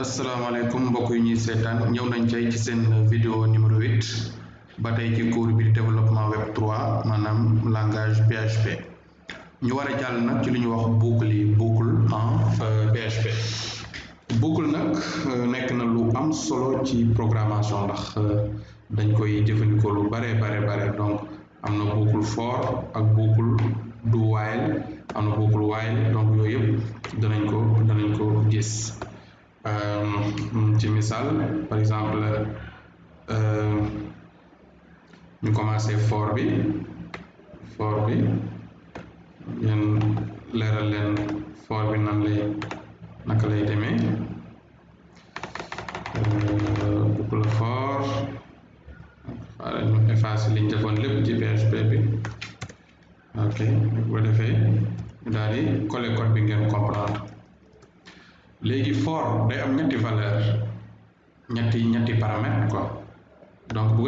asalaamaaleykum mbokk yi ñuy seetaan ñëw nañ tey ci seen vidéo numéro 8 ba tey ci cours bi développement web 3 maanaam langage PHP ñu war a jàll nag ci lu ñu wax boucle en PHP boucle nag nekk na lu am solo ci programmation ndax dañ koy jëfandikoo lu bare donc am na boucle for ak boucle do while am na boucle while donc yooyu yëpp danañ ko gis. Ci misaal par exemple ñu commencé for bi ngeen leeral leen for bi naka lay demee boucle for xaaral ñu effacer liñ defoon lépp ci PHP bi ok bu defee ñu daal di coller code bi ngeen comprendre. léegi for day am ñetti valeur ñetti paramètre quoi donc bu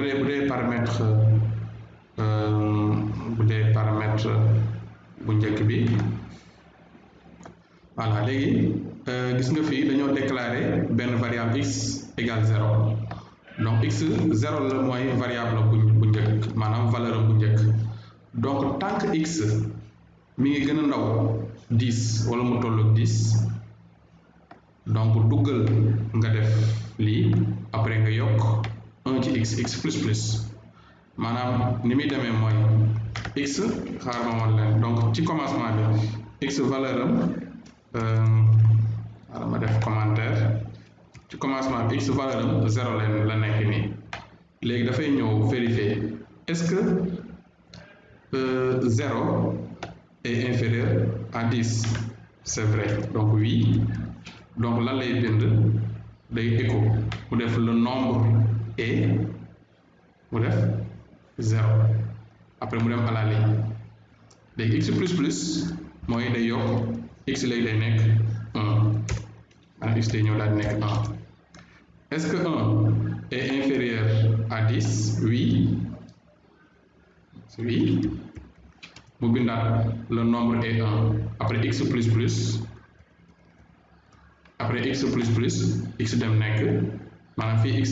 dee paramètre bu njëkk bi voilà léegi gis nga fii dañoo déclarer benn variable x égale 0 donc x 0 la mooy variable bu njëkk maanaam valeur bu njëkk donc tant que x mi ngi gën a ndaw 10 wala mu tolloog 10 donc duggal nga def lii après nga yokk 1 ci x plus maanaam ni muy demee mooy x xaar ma woon leen donc ci commencement bi x valeur am xaar ma def commentaire ci commencement bi x valeur am 0 leen la nekk nii léegi dafay ñëw vérifier est-ce que 0 est inférieur à 10 c'est vrai donc oui. donc lan lay bind day écho mu def le nombre est mu def 0 après mu dem à la ligne léegi x plus mooy day yokk x léegi day nekk 1 maanaam x day ñëw daal di nekk 1 est-ce que 1 est inférieur à 10 oui mu bindaat le nombre est 1 après x plus après x plus x dem nekk maanaam fii x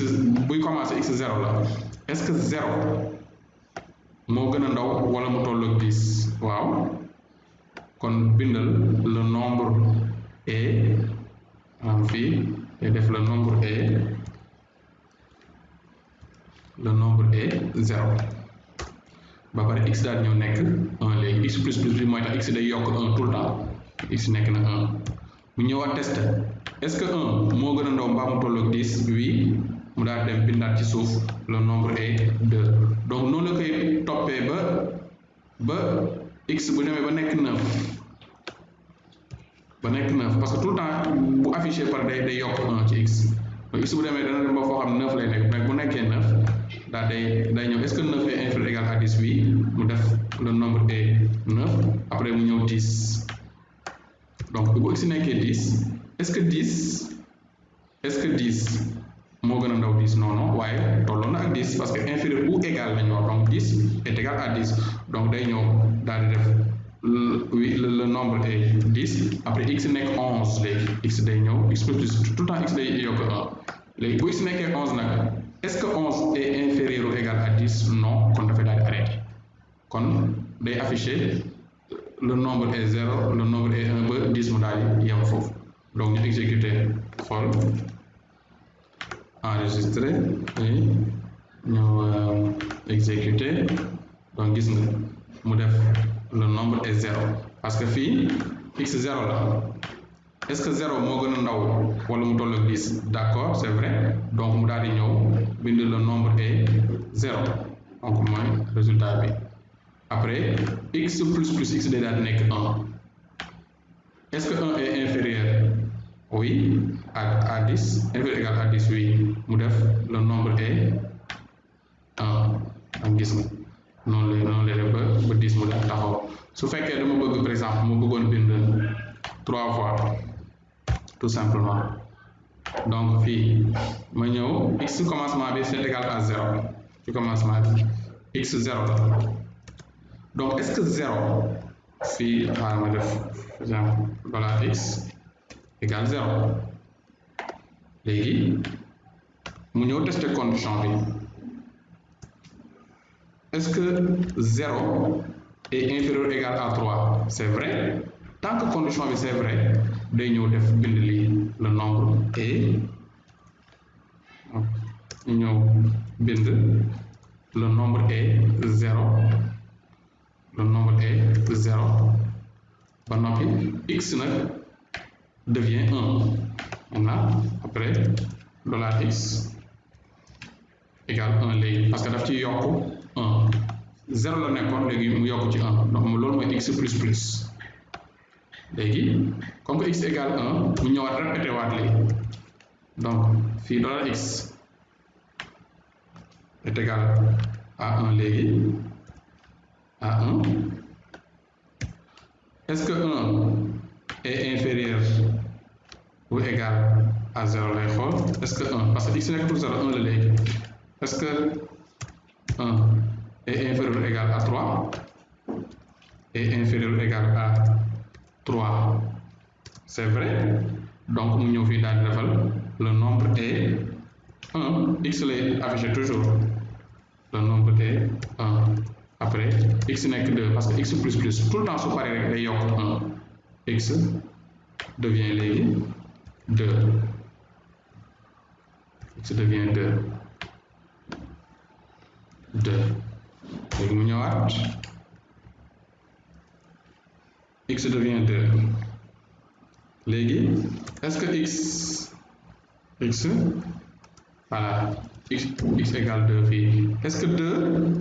buy commencé x 0 la est-ce que 0 moo gën a ndaw wala mu tolloog 10 waaw kon bindal le nombre est maanaam fii day def le nombre est 0 ba pare x daal ñëw nekk 1 léegi x plus bi mooy tax x day yokk 1 tout le temps x nekk na 1 mu ñëwaat test est-ce que 1 moo gën a ndaw mbaa mu tolloog 10 oui mu daal dem bindaat ci suuf le nombre est 2 donc noonu la koy toppee ba x bu demee ba nekk 9 parce que tout le temps bu affiché par day yokk 1 ci x donc x bu demee dana dem ba foo xam 9 lay nekk mais bu nekkee 9 daal day ñëw est-ce que 9 est inférieur égal à 10 oui mu def le nombre est 9 après mu ñëw 10 donc bu x nekkee 10 est-ce que 10 moo gën a ndaw 10 non waaye tolloo na ak 10 parce que inférieur ou égal lañu wax donc 10 est égal à 10 donc day ñëw daal di def le nombre est 10 après x nekk 11 léegi x day ñëw x plus tout le temps x day yokk 1 léegi bu x nekkee 11 nag est-ce que 11 est inférieur ou égal à 10 non kon dafay daal di arrêté kon day afficher le nombre est 0 le nombre est 1 ba 10 mu daal di yem foofu donc ñu exécuter xool enregistrer et ñu exécuter donc gis nga mu def le nombre est 0 parce que fii x 0 la est-ce que 0 moo gën a ndaw wala mu toll ak 10 d'accord c'est vrai donc mu daal di ñëw bind le nombre est 0 donc mooy résultat bi après x plus x day daal di nekk 1 est-ce que 1 est inférieur oui à 10 inférieur égal à 10 oui mu def le nombre est 1 ak gis nga noonu lay def ba 10 mu daal taxaw su fekkee dama bëgg par exemple mu bëggoon bind 3 fois tout simplement donc fii ma ñëw x commencement bi c'est égal à 0 ci commencement bi x 0 la donc est-ce que 0 fii ma def par exemple voilà x égale 0 léegi mu ñëw tester condition bi est-ce que 0 est inférieur ou égal à 3 c'est vrai tant que condition bi c'est vrai day ñëw def bind lii le nombre est ñu ñëw bind le nombre est 0 le nombre est 0 ba noppi x nag devient 1 maintenant après $x égale 1 léegi parce que daf ci yokk 1 0 la nekkoon léegi mu yokk ci 1 donc loolu mooy x plus plus léegi comme que x égale 1 mu ñëwaat répété waat léegi donc fii $x est égal à 1 léegi à 1 est-ce que 1 est inférieur ou égal à 0 lay xool est-ce que 1 parce que x nekkatul 0 1 la léegi est-ce que 1 est inférieur ou égal à 3 est inférieur ou égal à 3 c'est vrai donc mu ñëw fii daal di defal le nombre est 1 x lay affiché toujours le nombre est 1 après x nekk 2 parce que x plus plus tout le temps su paree rek day yokk 1 x devient léegi 2 x devient 2 léegi mu ñëwaat x devient 2 léegi est-ce que x voilà x égale 2 fii est-ce que 2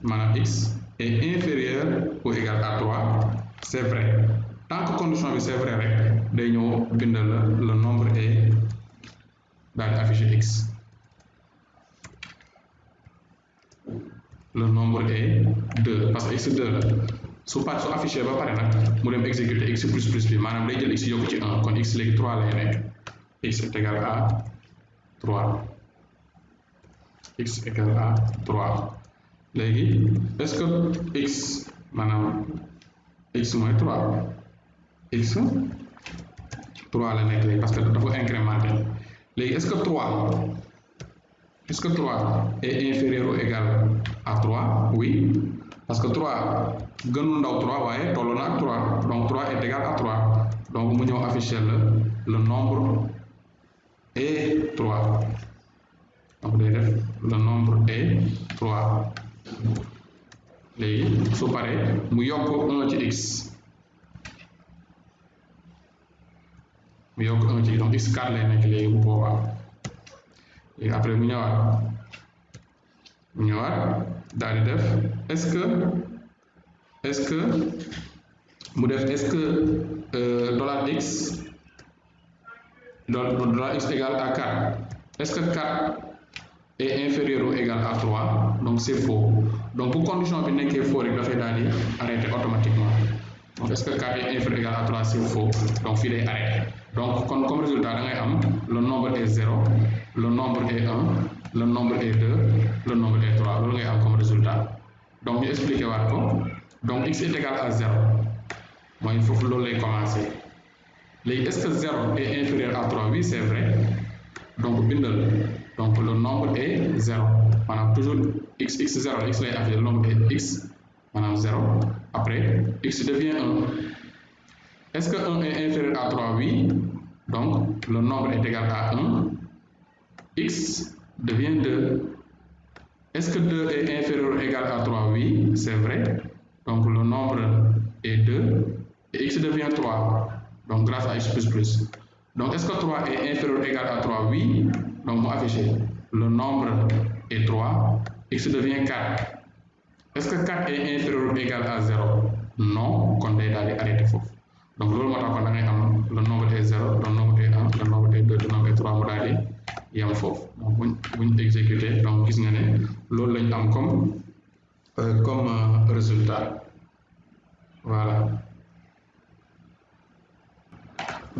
maanaam x est inférieur ou égal à 3 c'est vrai tant que condition bi c'est vrai rek day ñëw bindal la le nombre est daal di afficher x le nombre est 2 parce que x 2 la su affiché ba pare nag mu dem exécuter x plus plus bi maanaam day jël x yokku ci 1 kon x léegi 3 lay nekk x est égal à 3 x égale à 3 léegi est-ce que x maanaam x mooy 3 x 3 la nekk léegi parce que dafa incrémenté léegi est-ce que 3 est inférieur ou égal à 3 oui parce que 3 gënul ndaw 3 waaye tolloo na ak 3 donc 3 est égal à 3 donc mu ñëw afficher le nombre est 3 donc day def le nombre est 3 léegi su paree mu yokk 1 ci x mu yokk 1 ci donc x 4 lay nekk léegi bu boobaa léegi après mu ñëwaat daal di def est-ce que mu def est-ce que $x égale à 4 est-ce que 4 est inférieur ou égal à 3 donc c'est faux donc bu condition bi nekkee faux rek dafay daal di arrêter automatiquement donc est-ce que 4 est inférieur ou égal à 3 c'est faux donc fii day arrêter donc kon comme résultat da ngay am le nombre est 0 le nombre est 1 le nombre est 2 le nombre est 3 loolu ngay am comme résultat donc ñu expliquer waat ko donc x est égal à 0 mooy foofu loolu lay commencer léegi est-ce que 0 est inférieur à 3 oui c'est vrai donc bindal donc le nombre est 0 maanaam toujours x 0 x lay afficher le nombre est x maanaam 0 après x devient 1 est-ce que 1 est inférieur à 3 oui donc le nombre est égal à 1 x devient 2 est-ce que 2 est inférieur ou égal à 3 oui c'est vrai donc le nombre est 2 et x devient 3 donc grâce à x plus plus donc est-ce que 3 est inférieur ou égal à 3 oui donc mu afficher le nombre est 3 x devient 4 est-ce que 4 est inférieur ou égal à 0 non kon day daal di arrêter foofu donc loolu moo tax kon da ngay am le nombre est 0 le nombre est 1 le nombre est 2 le nombre est 3 mu daal di yam foofu donc buñ exécuter donc gis nga ne loolu lañ am comme résultat voilà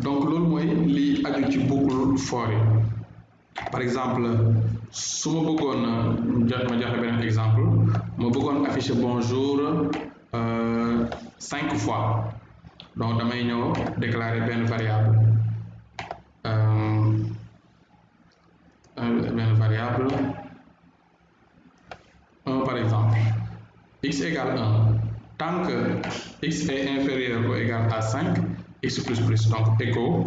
donc loolu mooy li aju ci boucle for yi par exemple su ma bëggoon ma joxe beneen exemple ma bëggoon afficher bonjour 5 fois donc damay ñëw déclarer benn variable x égale 1 tant que x est inférieur ou égal à 5 x plus plus donc écho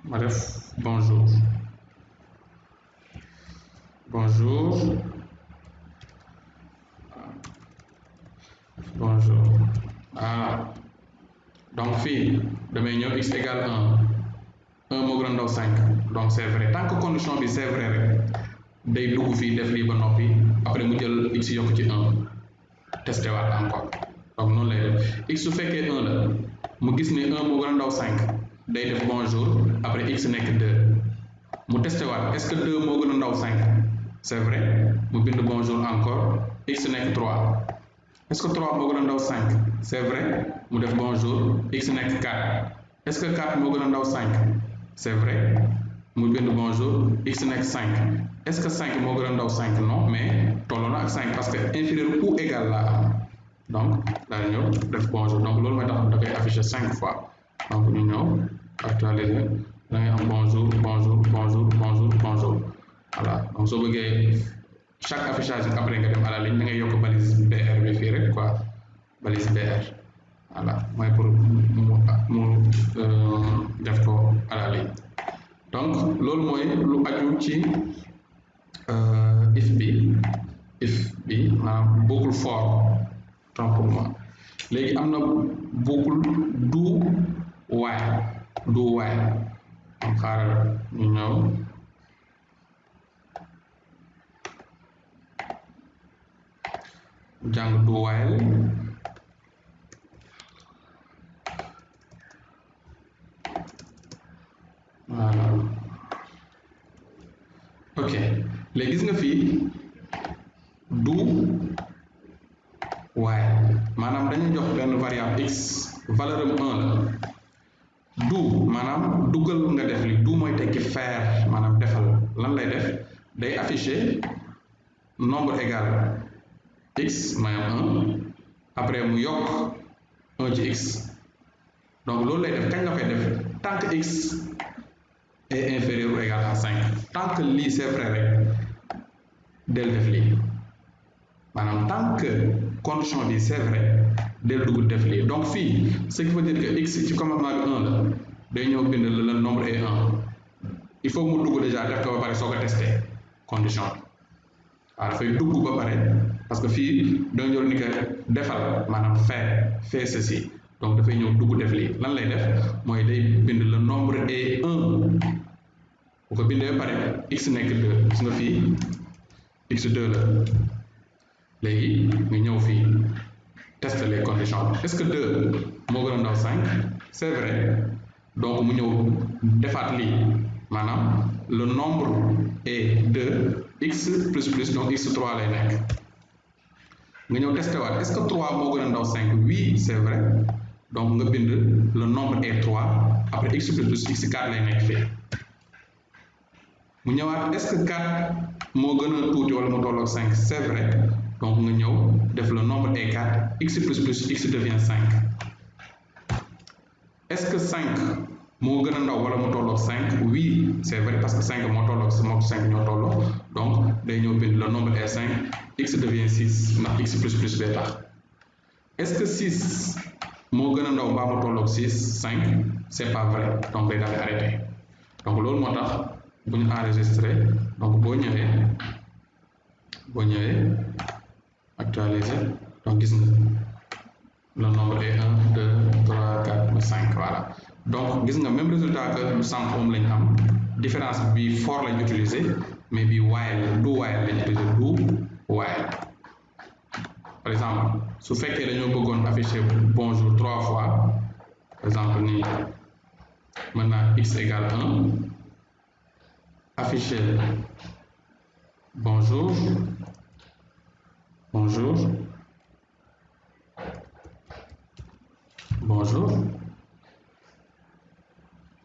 ma def bonjour bonjour bonjour voilà donc fii damay ñëw x égale 1 moo gën a ndaw 5 donc c'est vrai tant que condition bi c'est vrai rek day dugg fii def lii ba noppi après mu jël x yokk ci 1 testé waat encore donc noonu lay def x su fekkee 1 la mu gis ne 1 moo gën a ndaw 5 day def bonjour après x nekk 2 mu testé waat est-ce que 2 moo gën a ndaw 5 c'est vrai mu bind bonjour encore x nekk 3 est-ce que 3 moo gën a ndaw 5 c'est vrai mu def bonjour x nekk 4 est-ce que 4 moo gën a ndaw 5 c'est vrai mu bind bonjour x nekk 5 est-ce que 5 moo gën a ndaw 5 non mais tolloo na ak 5 parce que inférieur ou égal laa am donc daal ñëw def bonjour donc loolu mooy tax da koy afficher 5 fois donc ñu ñëw actualiser da ngay am bonjour bonjour bonjour bonjour bonjour voilà donc soo bëggee chaque affichage après nga dem à la ligne da ngay yokk balise BR bi fii rek quoi balise BR voilà mooy pour mu def ko à la ligne donc loolu mooy lu aju ci if bi maanaam boucle for tant pour moi léegi am na boucle do while am xaaral ñu ñëw jàng do while voilà ok léegi gis nga fii do while maanaam dañuy jox benn variable x valeur am 1 la do maanaam dugal nga def li do mooy tekki faire maanaam defal lan lay def day afficher nombre égal x maanaam 1 après mu yokk 1 ci x donc loolu lay def kañ la koy def tant que x est inférieur ou égal à 5 tant que lii c'est vrai rek del def lii maanaam tant que condition bi c'est vrai del dugg def lii donc fii ce qui veut dire que x ci commencement bi 1 la day ñëw bind le nombre est 1 il faut mu dugg déjà def ko ba pare soo ko testé condition bi waaw dafay dugg ba pare parce que fii da nga ñëw ni que defal maanaam fait ceci donc dafay ñëw dugg def lii lan lay def mooy day bind le nombre est 1 bu ko bindee ba pare x nekk 2 gis nga fii x 2 la léegi ñu ñëw fii tester les conditions est-ce que 2 moo gën a ndaw 5 c'est vrai donc mu ñëw defaat lii maanaam le nombre est 2 x plus plus donc x 3 lay nekk nga ñëw testé waat est-ce que 3 moo gën a ndaw 5 oui c'est vrai donc nga bind le nombre est 3 après x plus plus x 4 lay nekk fii mu ñëwaat est-ce que 4 moo gën a tuuti wala mu tolloog 5 c'est vrai donc nga ñëw def le nombre est 4 x plus plus x devient 5 est-ce que 5 moo gën a ndaw wala mu tolloog 5 oui c'est vrai parce que 5 moo tolloog mook 5 ñoo tolloo donc day ñëw bind le nombre est 5 x devient 6 ndax x plus plus bee tax est-ce que 6 moo gën a ndaw mbaa mu tolloog 6 5 c'est pas vrai donc day daal di arrêté donc loolu moo tax bu ñu enregistré donc boo ñëwee actualiser donc gis nga le nombre est 1 2 3 4 5 voilà donc gis nga même résultat que sànq moom lañ am différence bi for lañ utiliser mais bi while do while lañ utiliser do while par exemple su fekkee dañoo bëggoon afficher bonjour 3 fois par exemple nii maintenant x égale 1 afficher bonjour bonjour bonjour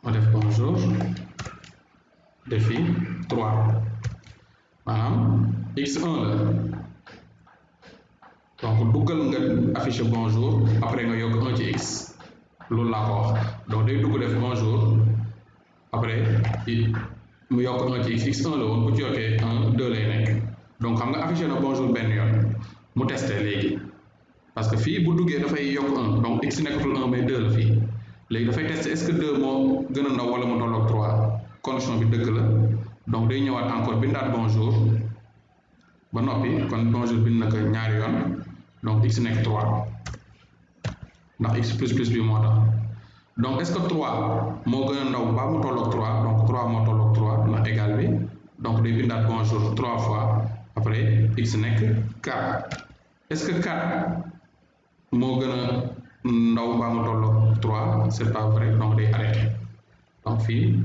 ma def bonjour défi 3 maanaam x1 la donc duggal nga afficher bonjour après nga yokk 1 ci x loolu laa ko wax donc day dugg def bonjour après mu yokk 1 ci x x1 la woon bu ci yokkee 1 2 lay nekk donc xam nga affiché na bonjour benn yoon mu testé léegi parce que fii bu duggee dafay yokk 1 donc x nekkatul 1 mais 2 la fii léegi dafay testé est-ce que 2 moo gën a ndaw wala mu tolloog 3 condition bi dëgg la donc day ñëwaat encore bindaat bonjour ba noppi kon bonjour bind na ko ñaari yoon donc x nekk 3 ndax x plus plus bi moo tax donc est-ce que 3 moo gën a ndaw mbaa mu tolloog 3 donc 3 moo tolloog 3 ndax égal bi donc day bindaat bonjour 3 fois après x nekk 4 est-ce que 4 moo gën a ndaw mbaa mu tolloog 3 c'est pas vrai donc day arrêté donc fii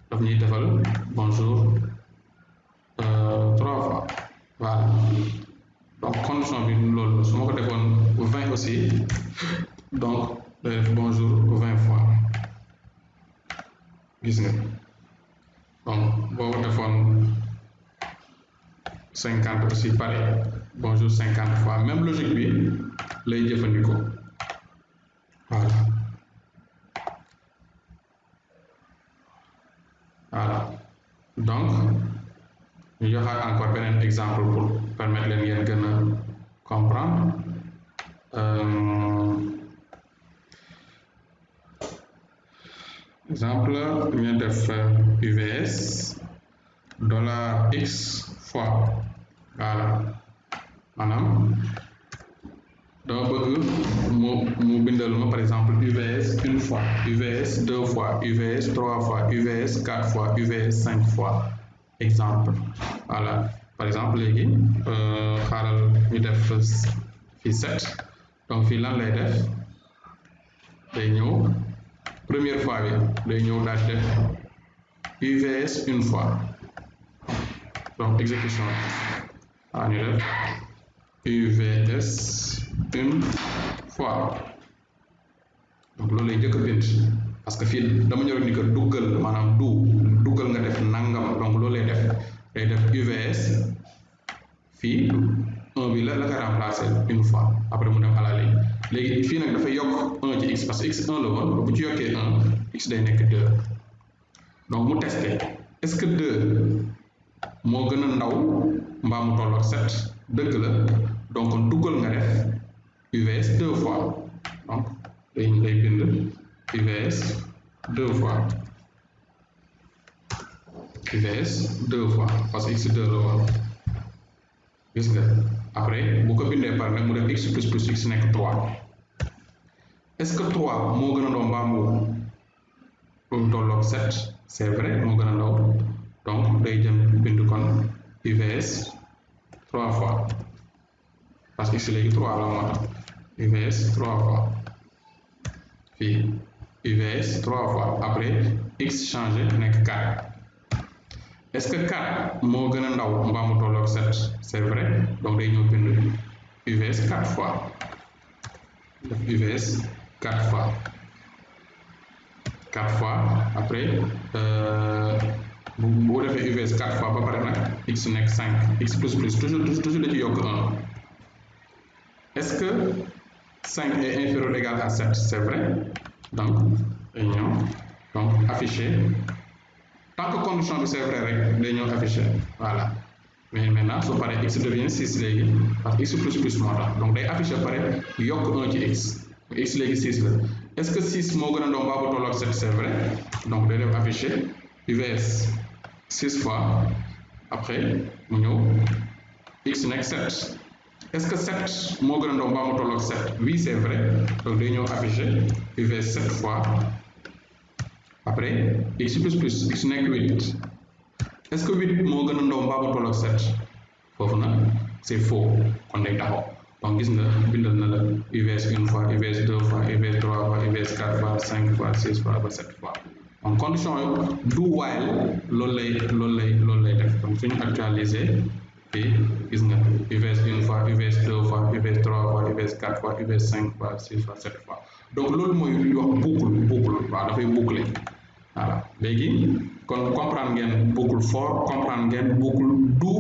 daf ñuy defal bonjour 3 fois voilà donc condition bi loolu su ma ko defoon 20 aussi donc day def bonjour 20 fois gis nga donc boo ko defoon 50 aussi pareil bonjour 50 fois même logique bi lay jëfandikoo voilà donc ñu joxaat encore beneen exemple pour permettre leen ngeen gën a comprendre exemple ñu def UVS $x fois voilà maanaam dama bëgg mu bindal ma par exemple UVS une fois UVS 2 fois UVS 3 fois UVS 4 fois UVS 5 fois exemple voilà par exemple léegi xaaral ñu def fii 7 donc fii lan lay def day ñëw première fois bi day ñëw daal di def UVS une fois donc exécution ñu def UVS une fois donc loolu lay njëkk a bind parce que fii dama ñëw ni que duggal maanaam duggal nga def nangam donc loolu lay def day def UVS fii 1 bi la ko remplacer une fois après mu dem à la ligne léegi fii nag dafay yokk 1 ci x parce que x 1 la woon bu ci yokkee 1 x day nekk 2 donc mu testé est-ce que 2 moo gën a ndaw mbaa mu tolloog 7 dëgg la donc duggal nga def UVS 2 fois donc day bind UVS 2 fois UVS 2 fois parce que x 2 la woon gis nga après bu ko bindee par nag mu def x plus plus x nekk 3 est-ce que 3 moo gën a ndaw mbaa mu tolloog 7 c'est vrai moo gën a ndaw donc day jëm bind kon UVS 3 fois parce que x léegi 3 la moo tax UVS 3 fois fii UVS 3 fois après x changé nekk 4 est-ce que 4 moo gën a ndaw mbaa mu tolloog 7 c'est vrai donc day ñëw bind UVS 4 fois def UVS 4 fois 4 fois après bu defee UVS 4 fois ba pare nag x nekk 5 x plus plus toujours da ci yokk 1 est-ce que 5 est inférieur ou égal à 7 c'est vrai donc day ñëw donc afficher tant que condition bi c'est vrai rek day ñëw afficher voilà mais maintenant su paree x devient 6 léegi parce que x plus plus moo tax donc day afficher pare yokk 1 ci x léegi 6 la est-ce que 6 moo gën a ndaw mbaa bu tolloog 7 c'est vrai donc day def afficher UVS 6 fois après mu ñëw x nekk 7 est-ce que 7 moo gën a ndaw mbaa mu tolloog 7 oui c'est vrai donc day ñëw afficher UVS 7 fois après x plus plus x nekk 8 est-ce que 8 moo gën a ndaw mbaa mu tolloog 7 foofu nag c'est faux kon day taxaw donc gis nga bindal na la UVS une fois UVS 2 fois UVS 3 fois UVS 4 fois 5 fois 6 fois ba 7 fois donc condition do while loolu lay def donc suñu actualiser fii gis nga UVS une fois UVS 2 fois UVS 3 fois UVS 4 fois UVS 5 fois 6 fois 7 fois donc loolu mooy lu ñuy wax boucle waaw dafay boucler voilà léegi kon comprendre ngeen boucle for comprendre ngeen boucle do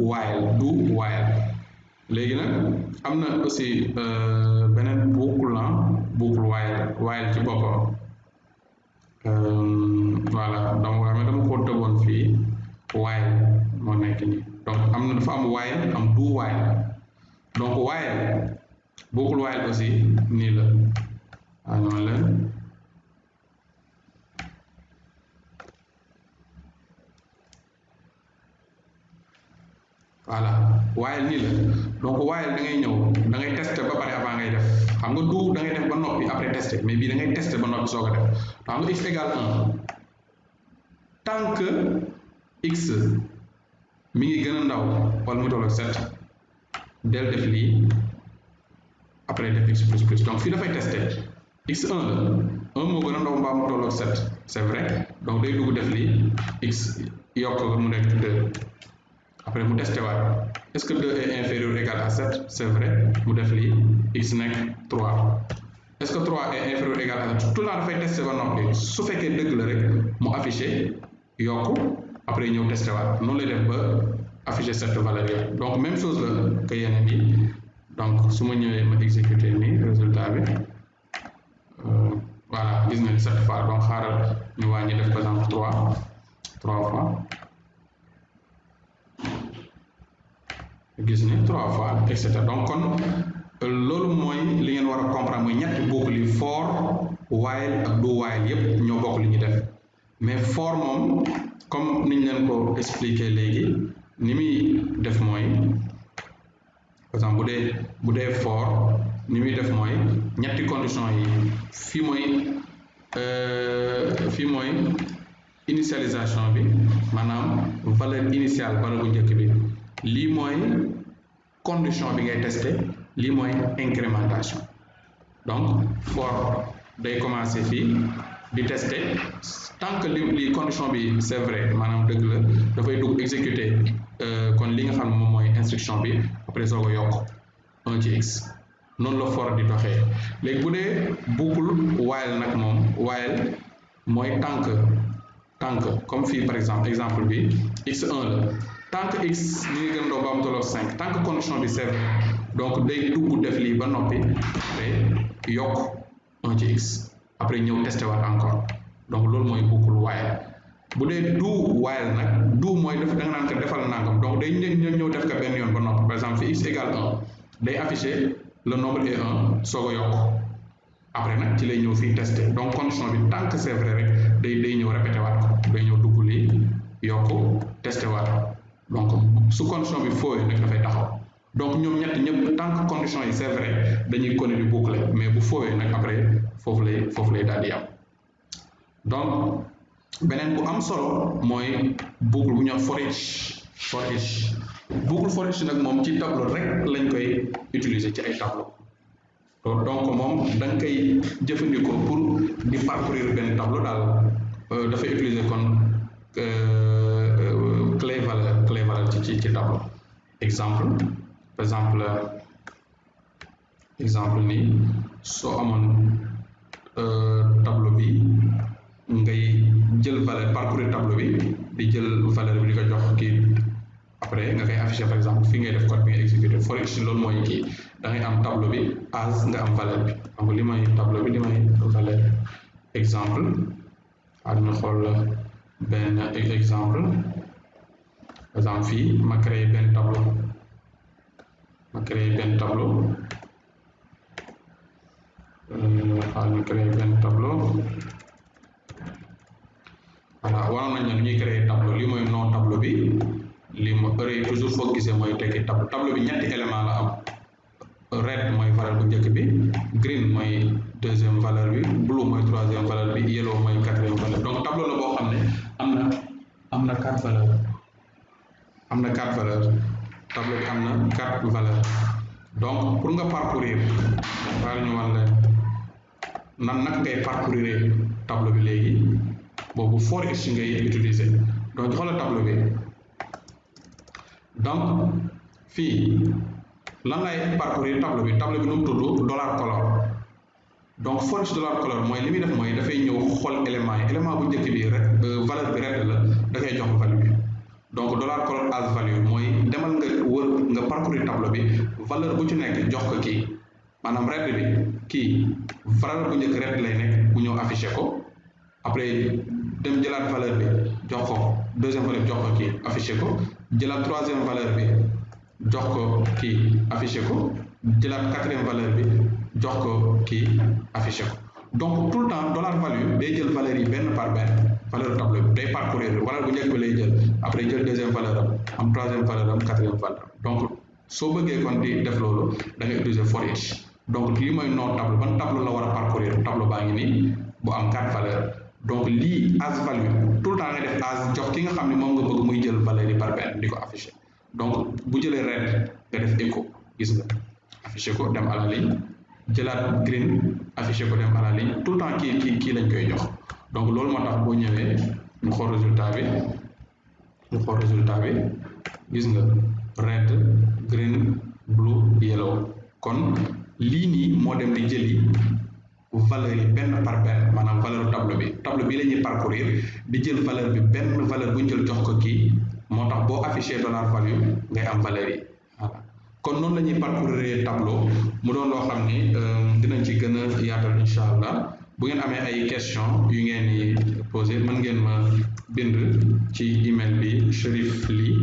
while léegi nag am na aussi beneen boucle while ci boppam voilà donc dama ko tëboon fii while moo nekk nii donc am na dafa am while am do while donc while boucle while aussi nii la añoo leen voilà while nii la donc while da ngay ñëw da ngay tester ba pare avant ngay def xam nga du da ngay def ba noppi après tester mais bii da ngay tester ba noppi soog a def xam nga x égale 1 tant que x mi ngi gën a ndaw wala mu tolloog 7 del def lii après def x plus plus donc fii dafay tester x1 la 1 moo gën a ndaw mbaa mu tolloog 7 c'est vrai donc day dugg def lii x yokk mu nekk 2 après mu testé waat est-ce que 2 est inférieur ou égal à 7 c'est vrai mu def lii x nekk 3 est-ce que 3 est inférieur ou égal à 7 tout le temps dafay testé ba noppi su fekkee dëgg la rek mu affiché yokk après ñëw testé waat noonu lay def ba affiché cette valeur yi donc même chose la que yeneen yi donc su ma ñëwee ma exécuter nii résultat bi voilà gis nga ni cette fois donc xaaral ñu wàññi def par exemple 3 fois gis ni 3 fois et cetera donc kon loolu mooy li ngeen war a comprendre mooy ñetti boucle yi for while ak do while yépp ñoo bokk li ñuy def mais for moom comme niñ leen ko expliquer léegi ni muy def mooy par exemple bu dee for ni muy def mooy ñetti condition yi fii mooy initialisation bi maanaam valeur initiale valeur bu njëkk bi lii mooy condition bi ngay tester lii mooy incrémentation donc for day commencer fii di tester tant que li condition bi c'est vrai maanaam dëgg la dafay dugg exécuter kon li nga xam ne moom mooy instruction bi après soo ko yokk 1 ci x noonu la for di doxee léegi bu dee boucle while nag moom while mooy tant que comme fii par exemple bi x1 la tant que x mi ngi gën a ndaw ba am tolloog 5 tant que condition bi c'est vrai donc day dugg def lii ba noppi après yokk 1 ci x après ñëw testé waat encore donc loolu mooy boucle while bu dee do while nag do mooy def da nga naan ko defal nangam donc day ñëw def ko benn yoon ba noppi par exemple fi x égale 1 day afficher le nombre est 1 soog a yokk après nag ci lay ñëw fii testé donc condition bi tant que c'est vrai rek day ñëw répété waat ko day ñëw dugg lii yokk testé waat donc su condition bi faux nag dafay taxaw donc ñoom ñett ñëpp tant que condition yi c'est vrai dañuy continuer di boucler mais bu faux nag après foofu lay daal di yam donc beneen bu am solo mooy boucle bu ñuy wax for each boucle for each nag moom ci tableau rek lañ koy utiliser ci ay tableau donc moom da nga koy jëfandikoo pour di parcourir benn tableau daal dafay utiliser kon clé valeur ci tableau exemple nii soo amoon tableau bi ngay jël valeur parcourir tableau bi di jël valeur bi di ko jox kii après nga koy afficher par exemple fii ngay def code bi nga exécuter for each loolu mooy kii da ngay am tableau bi as nga am valeur bi donc li may tableau bi li may valeur exemple ñu xool benn exemple par exemple fii ma créé benn tableau ñu créé benn tableau voilà waroon nañ ne ñuy créer tableau lii mooy nom tableau bi lii mooy array toujours foo gisee mooy tekki tableau bi ñetti élément la am red mooy valeur bu njëkk bi green mooy deuxième valeur bi blue mooy troisième valeur bi yellow mooy quatrième valeur donc tableau la boo xam ne am na quatre valeurs tableau bi am na 4 valeurs donc pour nga parcourir waaye ñu wan leen nag ngay parcourir tableau bi léegi boobu for each ngay utiliser donc xoolal tableau bi donc fii lan lay parcourir tableau bi nu mu tudd $color donc for each $color mooy li muy def mooy dafay ñëw xool élément bu njëkk bi rek valeur bi red la da koy jox value bi donc $color as value mooy demal nga wër nga parcourir tableau bi valeur bu ci nekk jox ko kii maanaam red bi kii valeur bu njëkk red lay nekk bu ñëw affiché ko après dem jëlaat valeur bi jox ko deuxième valeur bi jox ko kii affiché ko jëlaat troisième valeur bi jox ko kii affiché ko jëlaat quatrième valeur bi jox ko kii affiché ko donc tout le temps dollar value day jël valeur yi benn par benn valeur tableau bi day parcourir valeur bu njëkk bi lay jël après jël deuxième valeur am troisième valeur am quatrième valeur donc soo bëggee kon di def loolu da ngay utiliser for each donc lii mooy nom tableau ban tableau la war a parcourir tableau baa ngi nii bu am 4 valeurs donc lii as value tout le temps nga def as jox ki nga xam ne moom nga bëgg muy jël valeur yi par benn di ko affiché donc bu jëlee red nga def écho gis nga affiché ko dem à la ligne jëlaat green affiché ko dem à la ligne tout le temps kii lañ koy jox donc loolu moo tax boo ñëwee ñu xool résultat bi gis nga red green blue yellow kon lii nii moo dem di jëli valeur yi benn par benn maanaam valeur tableau bi la ñuy parcourir di jël valeur bi benn valeur bu ñu jël jox ko kii moo tax boo affiché dollar value ngay am valeur yi voilà kon noonu la ñuy parcourir tableau mu doon loo xam ni dinañ ci gën a yaatal incha allah bu ngeen amee ay question yu ngeen di posé mën ngeen ma bind ci email bi cherifly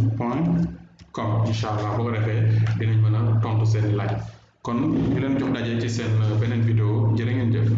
@gmail.com incha allah boo ko defee dinañ mën a tontu seen laaj kon ñu leen jox daje ci seen beneen vidéo jërë ngeen jëf.